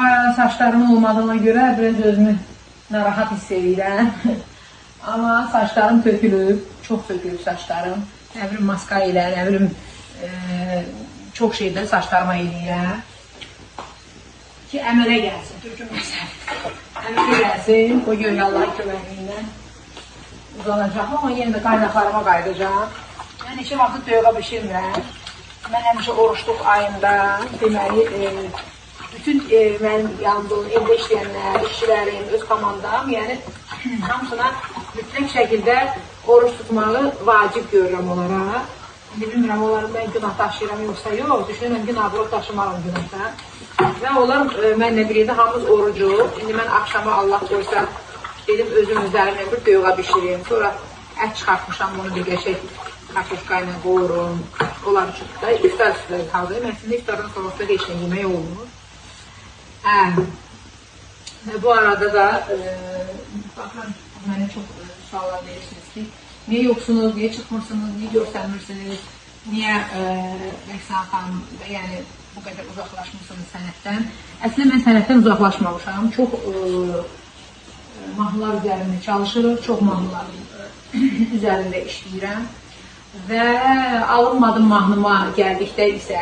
Bayağı saçlarım olmadığına görə biraz özümü narahat hiss edirəm. Amma saçlarım tökülüb, çox tökülüb saçlarım. Nə bilim maska ilə, nə bilim çox şeydə saçlarıma eləyirəm. Ki əmələ gəlsin, tökülməsin. Əmələ gəlsin, o görək Allahın köməkliyi uzanacaq, amma yenə də qaynaqlarıma qayıdacaq. Mən neçə vaxt döyüğa bişirmirəm. Mən həmişə oruçluq ayında, deməli, bütün mənim yanımda olan evdə işləyənlər, işçilərim, öz komandam, yəni hamısına mütləq şəkildə oruç tutmağı vacib görürəm onlara. İndi bilmirəm, onları mən günah daşıyıram yoxsa yox, düşünürəm ki, nabrot daşımaram günahda. Və onlar mənlə bir yerdə hamımız orucuq. İndi mən axşama Allah qoysa, dedim özüm üzərimlə bir döyüğa bişirim. Sonra ət çıxartmışam, bunu bir qəşəng kartoşka ilə qovurum. Onlar üçün də iftar üstləri hazırlayım. Əslində iftardan sonra da heç nə yemək olmur. Hə. Və bu arada da baxıram, mənə çox suallar verirsiniz ki, niyə yoxsunuz, niyə çıxmırsınız, niyə görsənmirsiniz, niyə Rəqsanə xanım, yəni bu qədər uzaqlaşmısınız sənətdən. Əslində mən sənətdən uzaqlaşmamışam. Çox mahnılar üzərində çalışırıq, çox mahnılar üzərində işləyirəm. Və alınmadım mahnıma gəldikdə isə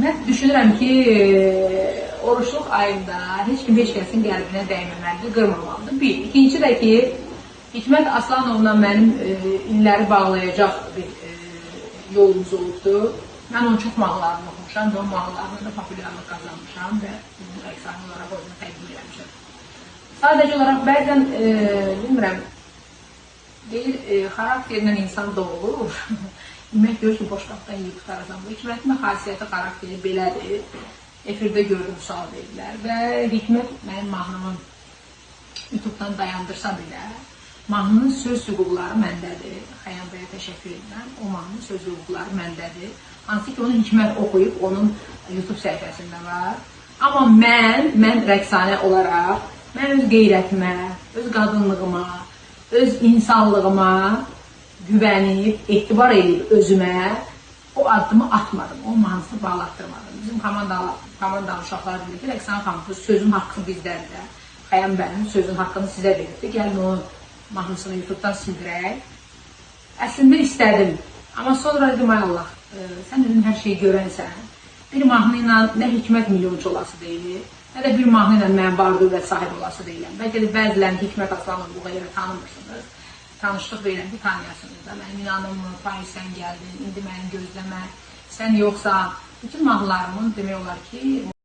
mən düşünürəm ki, oruçluq ayında heç kim heç kəsin qəlbinə dəyməməlidir, qırmamalıdır. Bir. İkinci də ki, Hikmət Aslanovla mənim illəri bağlayacaq bir yolumuz olubdur. Mən onun çox mahnılarını oxumuşam və onun mahnılarına da populyarlıq qazanmışam və rəqsanə olaraq özümü təqdim eləmişəm. Sadəcə olaraq bəzən, bilmirəm, deyir, xarakterlə insan doğulur. Yemək görür ki, boş vaxtdan yeyib qurtarırsan. Bu Hikmətin xasiyyəti, xarakteri belədir. Efirdə gördüm, sual verdilər və Hikmət mənim mahnımı YouTube-dan dayandırsa belə, mahnının söz hüquqları məndədir. Xəyam bəyə təşəkkür edirəm. O mahnının söz hüquqları məndədir. Hansı ki, onu Hikmət oxuyub, onun YouTube səhifəsində var. Amma mən rəqsanə olaraq, mən öz qeyrətimə, öz qadınlığıma, öz insanlığıma güvənib, etibar edib özümə o addımı atmadım, o mahnısını bağlatdırmadım. Bizim komandanın uşaqları bilir ki, Rəqsanə xanım, bu sözün haqqı bizdədir. Xəyam bəyin sözün haqqını sizə veribdir. Gəlin onun mahnısını YouTube-dan sildirək. Əslində istədim, amma sonra dedim, ay Allah, sən özün hər şeyi görənsən. Bir mahnı ilə nə Hikmət milyonçu olası deyil, nə də bir mahnı ilə mən var dövlət sahibi olası deyiləm. Bəlkə də bəzilərini Hikmət Aslanov bu qədər tanımırsınız. Tanışlıq verirəm ki, tanıyasınız da. Mənim inanım, Parisdən gəldin, indi məni gözləmə, sən yoxsa. Bütün mahnılarımın demək olar ki,